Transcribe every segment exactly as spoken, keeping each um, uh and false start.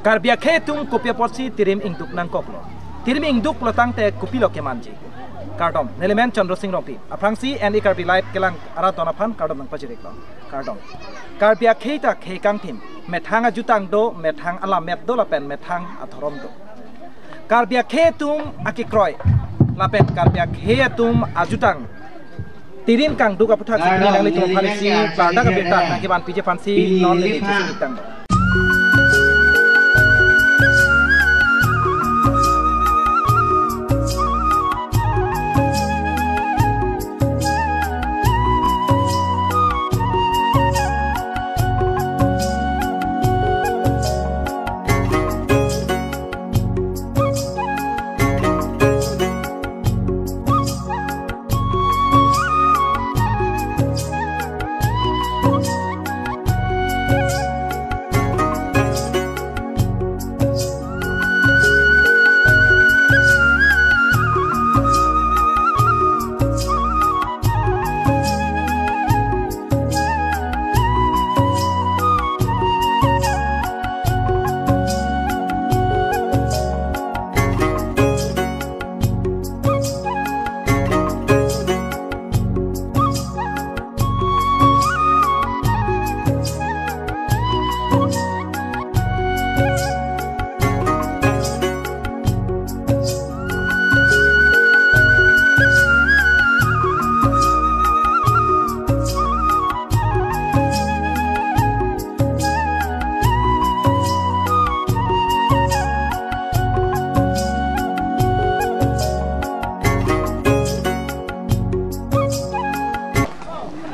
Karbi akhei atum kopi apotsi tirim ingduk nangkoklo? Tirim ingduk lo tangte kopilo kemanji? Kardom, neli men Chandra Sing Rongpi. Aphrangsi N E Karbi Live kelang arat don aphan kardom nangpajir-iklo. Kardom. Karbi akhei ta khei kangthim. Methang ajutang do, methang alamet do lapen methang adhorom do. Karbi akhei atum akekroi lapen Karbi akhei atum ajutang tirim kangduk aputhaksi pini nanglitum aphan isi pardak abirta nangkevan piji aphansi non neli chesing-iktang.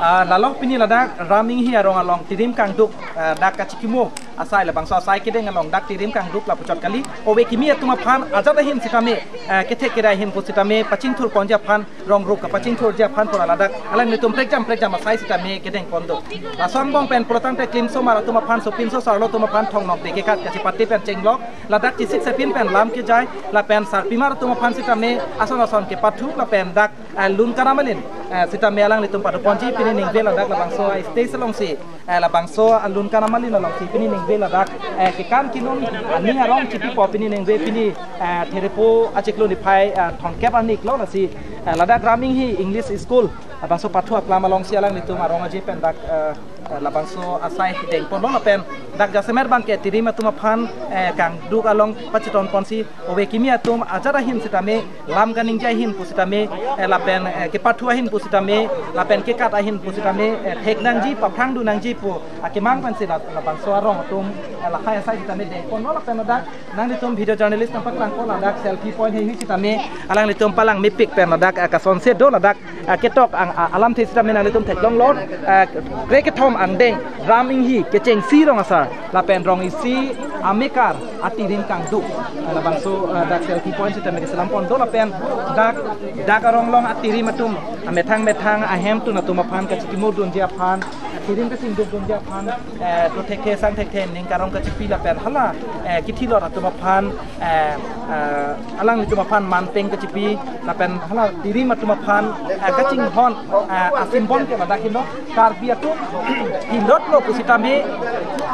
Ah, lalo pini ladak Ram Inghi arong along tirim kangduk, ah, dak kachikimo asai, labangso asai kedeng along dak tirim kangduk lapuchot kali. Ove kimi atum aphan ajat ahin sitame, ah, kethek kedai ahin pusitame pachingthur ponji aphan, rong rup kapachingthurji aphan pura ladak alanglitum prekjam prekjam asai sitame kedeng pon do. Laso angbong pen pulotangte klimsomar atum aphan, sopinso sarlo atum aphan thong nokde kekat kachipate pen chenglok, ladak chisik sepin pen lam kejai, lapen sarpimar atum aphan sitame ason ason kepathu lapen dak, eh, lun kanamalin, eh, sitame alanglitum padu ponji pini ningve ladak labangso, eh, stage alongsi, eh, labangso, eh, lun kanamalin alongsi pini ningve ladak, eh, kekan kinun, eh, aning arong chipipo pini ningve pini, eh, Therepo achiklo niphai, eh, thomkep arni-iklo lasi, eh, ladak Ram Inghi English School, eh, labangso pathu aklam alongsi alanglitum arong aje pen dak, eh, eh, labangso asai deng ponlo lapen dak jasemet abangke tirim atum aphan, eh, kangduk along pachiton ponsi ove kimi atum ajat ahin sitame lam kaningje ahin pusitame, eh, lapen, eh, kepathu ahin pusitame, lapen kekat ahin pusitame, eh, thek nangji, paphrang dun nangji pu akemang pensi la-, labangso arong atum, eh, lahai asai sitame deng ponlo lapen ladak nanglitum video journalist nangpaklang ko ladak selfie point heihui sitame alanglitum palang mepik pen ladak, eh, kasonse do ladak, eh, ketok ang, ah, alamthe sitame nanglitum theklonglo, eh, krekethom angdeng Ram Inghi kechengsi rong asar lapen rong isi amekar atirim kangduk. Eh, labangso, eh, dak selfie point sitame keselam pon do lapen dak, dak arong along atirim atum amethang methang ahemtun atum aphan kachikimo dunji aphan, atirim kachingduk dunji aphan, eh, do thekthe sang thekthe ning karong kachipi lapen hala, eh, kithilot atum aphan, eh, eh, alanglitum aphan manpeng kachipi lapen hala tirim atum aphan, eh, kachinghon, eh, asimbon ke ladak henlo Karbi atum hinrotlo pusitame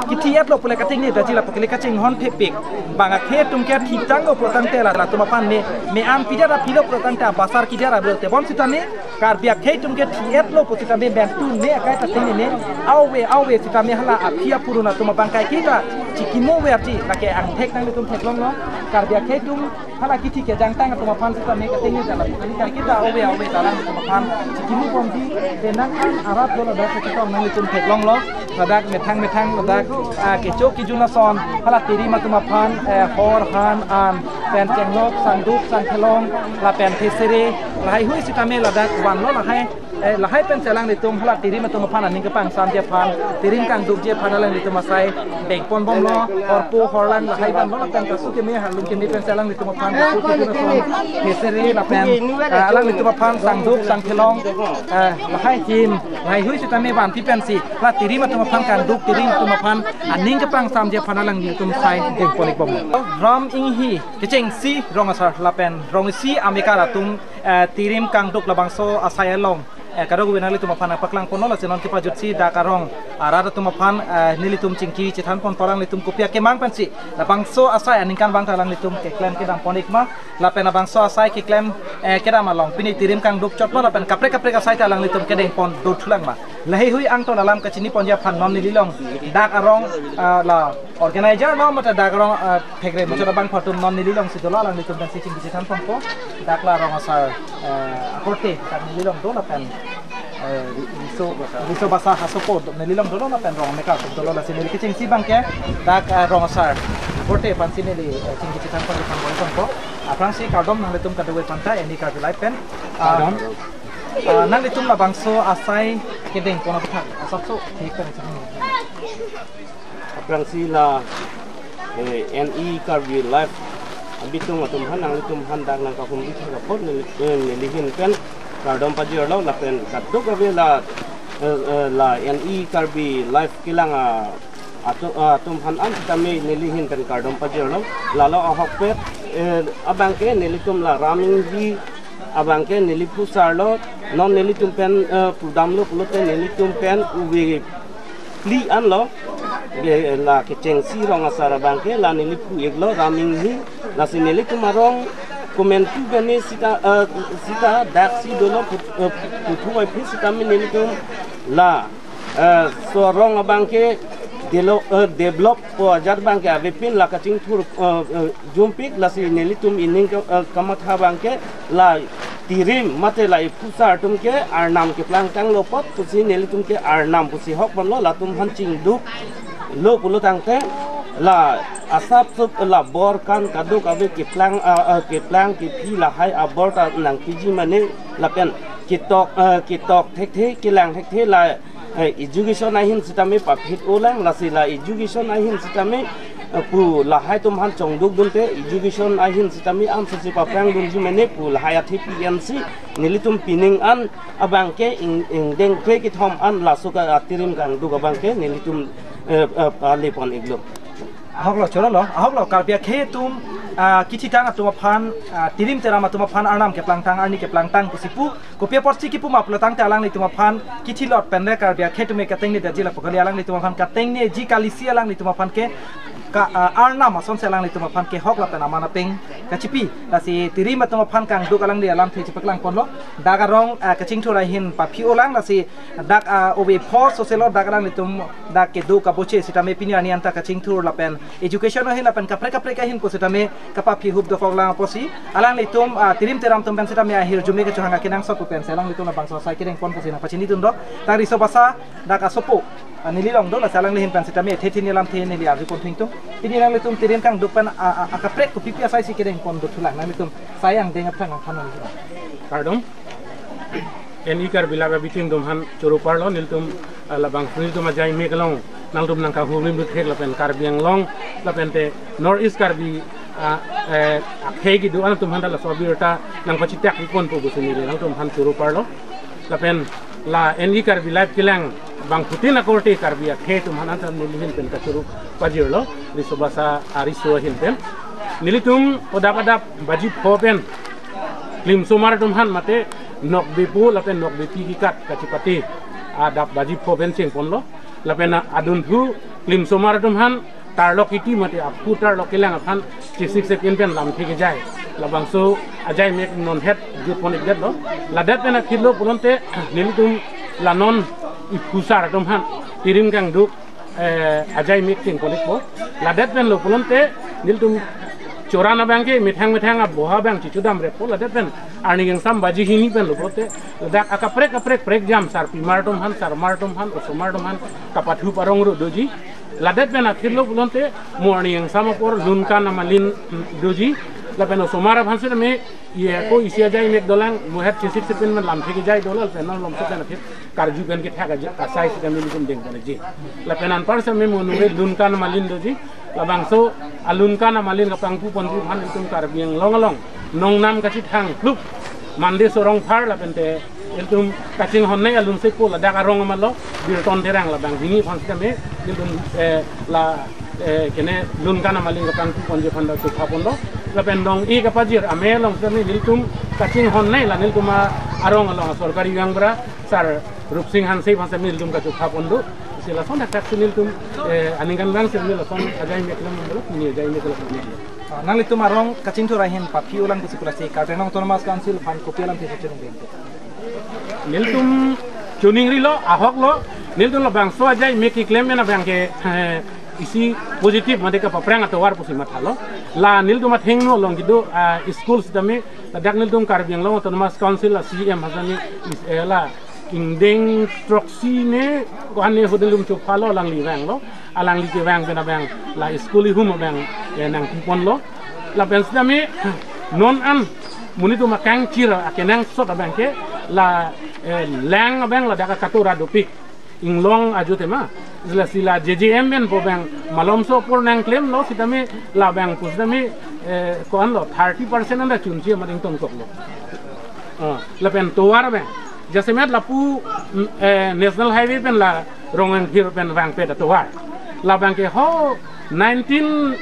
kithi-etlo pule kating ne daji lapu kele kachinghon thepik. Bang akhei atum ke thitanglo pulotangte la, latum aphan me, me-an pidara pilo pulotangte abasar kidara bro tebon sitame Karbi akhei atum ke thi-etlo pusitame bang tun ne akai ta thini ne. Ove, ove sitame hala aphi apurun atum abang kaiketa chikimo verji lake angthek nanglitum theklonglo. Karbi akhei atum hala kithi kejangtang atum aphan sitame kating ne jala kali kaiketa ove, ove ta alanglitum aphan chikimo ponji. Penang an arat lo ladak kachetong nanglitum theklonglo. Ladak methang methang ladak, ah, kecho kejun ason hala tirim atum aphan, eh, hor han an pen chenglok sangduk sangthelong lapen thesere lahaihui sitame ladak vanlo lahai, eh, lahai pensi alanglitum hala tirim atum aphan aning kepangsamji aphan, tirim kangdukji aphan alanglitum asai deng ponbomlo, horpo horlang lahai vanlo lapen kasu keme harlung keme pensi alanglitum aphan kasu keme ason thesere lapen, eh, alanglitum aphan sangduk sangthelong, eh, lahai hin lahaihui sitame vanpi pensi la tirim atum aphan kangduk, tirim atum aphan aning kepangsamji aphan alanglitum asai deng pon-ikbomlo. Ram Inghi kechengsi rong asar lapen rong isi amekar atum, Eh, Tirim Kangduk labangso asai along, eh, kadokave nanglitum aphan nangpaklang ponlo, lasi non kepajutsi dak arong arat atum aphan, eh, nelitum chingki chethan pon, alanglitum kopi akemang pensi labangso asai aningkanvang ta alanglitum keklem kedam pon ik ma, lapen labangso asai keklem, eh, kedam along pini Tirim Kangduk chot ma lapen kaprek kaprek asai ta alanglitum kedeng pon dothulang ma. Laheihui angton alam kachini ponji aphan non nelilong dak arong, ah, la organizer no mate dak arong, ah, phegre muchot abang phatum non nelilongsi dolo, alanglitum pensi chingki chethan ponpo. Dak la rong asar, eh, akorte dak nelilong do lapen, eh, Riso, Riso Basa asopo nelilong dolo lapen rong mekar dolo, lasi neli kechengsi abangke dak, eh, rong asar akorte aphansi neli, eh, chingki chethan pon, chethan pon ponpo. Aphrangsi kardom nanglitum kadokave aphanta, N E Karbi Live pen. Ah, kardom. Ah, nanglitum labangso asai kedeng pon aphuthak asapso thek pen. Aphrangsi la, eh, N E Karbi Live abitung atum aphan, nanglitum aphan dak nangkahumri thek apot neli, eh, neli ahin pen kardom pajirlo lapen kadokave la, eh, eh, la N E Karbi Live kelang a, atum, atum aphan an sitame neli ahin pen kardom pajirlo. Lalo ahokpet, eh, abangke nelitum la Ram Inghi abangke neli phusarlo, non nelitum pen, eh, pudamlo pulote nelitum pen ove phli anlo, ke, la kechengsi rong asar abangke la neli phu iklo Ram Inghi, lasi nelitum arong komantu bene sita, eh, sita daksi dolo put-, eh, puthu vai phi sitame nelitum la, eh, so arong abangke delo, eh, develop po ajat abangke avepin la kachingthur, eh, eh, jumpik, lasi nelitum ining ke, eh, kamatha abangke la Tirim mate la iphusar atum ke arnam keplangtanglo apot pusi nelitum ke arnam pusi hok ponlo, latum aphan chingduklo pulo tangte la asapso la bor kan kadokave keplang, ah, ah, keplang kephi lahai abor ta nangpiji mane lapen ketok, eh, ketok thekthe, kelang thekthe la, eh, education ahin sitame paphit-o lang, lasi la education ahin sitame, eh, pu lahai atum aphan chongduk dunte education ahin sitame ansose paprang dunji mane pu lahai athe pi ansi nelitum pining an abangke ing, ingdeng kre kethom an laso ka, ah, Tirim Kangduk abangke nelitum, eh, eh, pale pon iklo. Ahoklo, chorolo, ahoklo, Karbi akhei atum, ah, kithitang atum aphan, ah, Tirim Teram atum aphan arnam keplangtang, arni keplangtang pusi pu, kopi apotsi kipu ma pulo tangte alanglitum aphan kithilot penle Karbi akhei atum ke katengne detji lapu kali, alanglitum aphan katengneji kalisi alanglitum aphan ke ka, ah, arnam asonsi alanglitum aphan kehok lapen aman apeng kachipi. Lasi Tirim atum aphan Kangduk alangli alamthe chepaklang ponlo. Dak arong, ah, kachingthur ahin paphi-o lang, lasi dak, ah, ove pho soselo dak alanglitum dak kedo kaboche sitame pini arni anta kachingthur lapen education ahin lapen kaprek kaprek ahin pu sitame kapaphi hup dokok lang apotsi alanglitum, ah, Tirim Teram atum pen sitame ahirjume kechohang akenangsot pu pensi alanglitum labangso asai kedeng pon pusi nangpachini dun do. Dak Riso Basa dak asopo, ah, neli long do, lasi alangli ahin pen sitame thethi nelam the neli arju pon thingtung. Pini alanglitum Tirim Kangduk pen, ah, ah, akaprek kopipi asai si kedeng pon dothulang, nanglitum sai angdeng aphrang aphan nangli. Kardom. N E Karbi Live abitung atum aphan choro parlo, nelitum, ah, labang nelitum ajai mek along nangtum nangkahumri mut thek lapen Karbi Anglong lapen te North East Karbi, ah, eh, akhei kedo-an atum aphan ta laso abirta nangpachitak ri pon pu pusi neli nangtum aphan choro parlo. Lapen la N E Karbi Live kelang bangphutin akorte Karbi akhei atum aphan anta neli ahin pen kachoro pajirlo, Riso Basa ariso ahin pen. Nelitum adap adap baji pho pen klimsomar atum aphan mate nokbe pu lapen nokbe pi kekat kachipate adap baji pho pen cheng ponlo. Lapen adunthu klimsomar atum aphan tarlok kiti mate aphu tarlok kelang aphan chesik sek in pen lamthe kejai, labangso ajai mek non het jut pon ikdetlo. Ladet pen akhirlo pulote nelitum la non iphusar atum aphan Tirim Kangduk, eh, ajai mek cheng pon ikpo. Ladet penlo pulote nelitum choran abangke methang methang aboha abang chichudam repo, ladet pen arni kangsam baji hini penlo pulote ladak akaprek kaprek prekjam sarpimar atum aphan, sarmar atum aphan, osomar atum aphan kapathu parong ro doji. Ladet pen akhirlo pulote mo arni kangsam apor lunkan amalin, mm, doji. Lapen osomar aphan sitame ye ko isi ajai mek dolang, mo het chesik sek in pen lamthe kejai dolang, lapen non lomso pen akhir karju pen kethak aja, asai sitame nelitum deng ponji. Lapen anpar sitame mo nure lunkan amalin doji. Labangso alunkan amalin kapangpu ponji aphan itum Karbi Anglong along nongnam kachithang pluk Mande Sorong Phar lapen te itum kachinghon nei alun sepo ladak arong amalo Birton Terang labang hini aphan sitame itum, eh, la Eh, kene lun kana maling kapangthu ponji aphan ta chupha ponlo. Lapen dong-i kapajir ame along sitame nelitum kachinghon nei la nelitum arong along sorkari gaonbura Sir Rupsing Hanse aphan sitame nelitum kachupha pon do. Si lason thakthak si nelitum, eh, aningkanvang si neli lason ajai mek lam lo, ni ajai mek lam. Ah, nanglitum arong kachingthur ahin paphi ulang pusi pulasi Karbi Anglong Autonomous Council aphan kopi alamthe si chunung bengke. Nelitum chuning rilo, ahok lo, nelitum labangso ajai mek keklem pen abang ke, eh, isi positive mate kapaphrang atovar pusi mathalo. La nelitum athengno along kedo, ah, school sitame, ladak nelitum Karbi Anglong Autonomous Council a C M hasitame, is, eh, la ingdeng throksi ne ko-an ne ahut nelitum chuphalo, alangli vanglo, alangli kevang pen abang la school ihum abang, eh, nangpi ponlo. Lapen sitame non an monit atum akangchir akenangsot abang ke la, eh, lang abang ladak akatora dopik inglong ajo tema. Sila sila J J M pen po abang malomso apor nangklemlo sitame labang pusitame, eh, ko-an lo thirty percent anta chunche amat ingtongkoklo. Ah, lapen tovar abang. Jasemet lapu, mm, eh, National Highway pen la Rongengphir pen vangpet atovar. Labang ke ho nineteen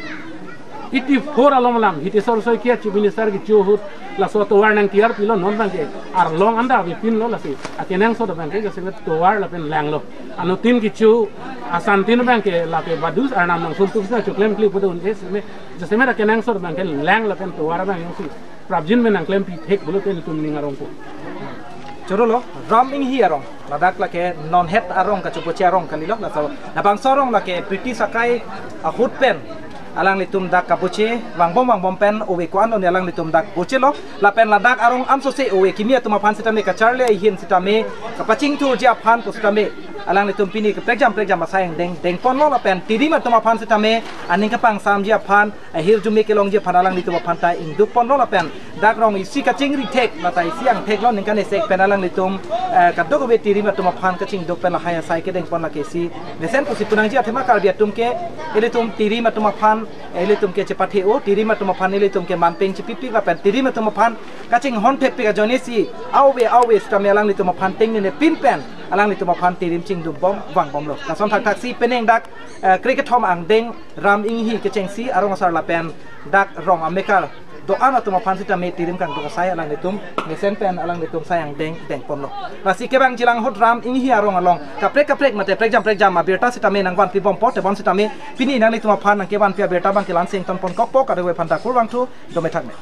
eighty-four along alam, Hiteswar Saikia Chief Minister kecho ahut laso tovar nangtiyar pilo, non abang ke arlong anta avepinlo lasi. Akenangsot abang ke jasemet tovar lapen langlo. Anuttin kecho asantin abang ke lake badus arnam nangsun tuk sina chuklem kli pudo un, eh, seme, jasemet akenangsot abang ke lang lapen tovar abang jongsi prapjin pen nangklempi thek pulote nelitum ning arong po. Choro lo, Ram Inghi arong. Ladak lake non het arong kachoboche arong kalilo. Laso labangso arong lake British akai ahut pen alanglitum dak kaboche vangbom vangbom pen ove ko-an lo ne alanglitum dak bochelo. Lapen ladak arong amsose ove kimi atum aphan sitame kacharli ahin sitame kapachingthurji aphan pusitame alanglitum pini kaprekjam prekjam asai angdeng dengponlo lapen tirim atum aphan sitame aning kapangsamji aphan, ahirjume kelongji aphan alanglitum aphan ta ingduk ponlo lapen dak rong isi kachingri thek, lata isi angthek lo ningkan isek pen alanglitum, eh, kadokave tirim atum aphan kachingduk pen lahai asai kedengpon lake isi mesen pusi punangji athema Karbi atum ke ilitum tirim atum aphan, eh, ilitum ke chepathe-o, tirim atum aphan ilitum ke manpeng chipipik lapen tirim atum aphan kachinghon thepik ajoine si aove aove sitame alanglitum aphan tengnene pin pen alanglitum aphan tirim chingduk bom vangbomlo. Lason thakthak si penang dak, eh, krekethom angdeng Ram Inghi kechengsi arong asar lapen dak rong amekar do-an atum aphan sitame tirim kangduk asai alanglitum mesen pen alanglitum sai angdeng dengponlo. Lasi kevangjilang ahut Ram Inghi arong along kaprek kaprek mate prekjam prekjam abirta sitame nangvanpi bompo, tebon sitame pini nanglitum aphan nangkevanpi abirta abang ke la-ansi ingtonponkokpo, kadokave aphan ta kurvangthu, dome thakme.